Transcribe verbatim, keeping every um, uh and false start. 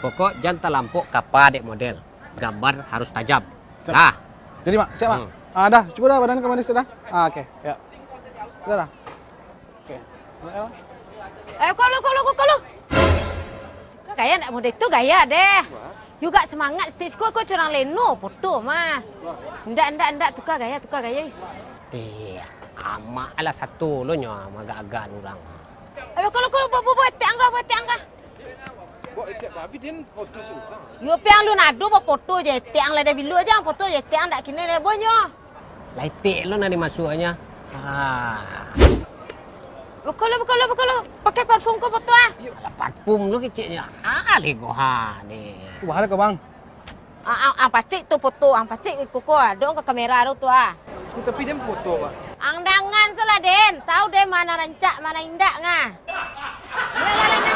Pokok jan talampok kapa dek model. Gambar harus tajam. Siap. Dah. Jadi, Mak, siap, Mak? Hmm. Ah, dah, cubo dah badan ka manis tu dah. Ah, oke, ya. Sudah dah. Oke. Eh, kolo, kolo, kolo, kolo. Gaya ndak model tu, gaya deh. Juga semangat stage ko, ko curang leno foto mah. Ndak, ndak, ndak, tukar gaya, tukar gaya. Teh, amak lah satu lo nyo, agak-agak urang. Ayo, kolo, kolo, buat, buat, buat, etek angga, buat, etek angga. Buat etek babi, den foto surang. Yo, piang lu nado bafoto je, etek ang lah dah bilo aja, foto je, etek ang dak kini le, bonyo. Lah etek lo nan dimasuaknyo. Ah. Buka lo, buka lo, buka lo. Pakai parfum ko foto ah. Alah, parfum lo keceknyo. Ah, lego ha ni. Tu bahaya ko, Bang. Ah, ah, ah, pacik tu foto, ah, pacik koko, ah, dong ka kamera tu, tu, ah. Tu tapi den foto, Pak. Ang dangan salah den, tahu den mana rancak, mana indak, ngah. Lah, lah, lah, lah,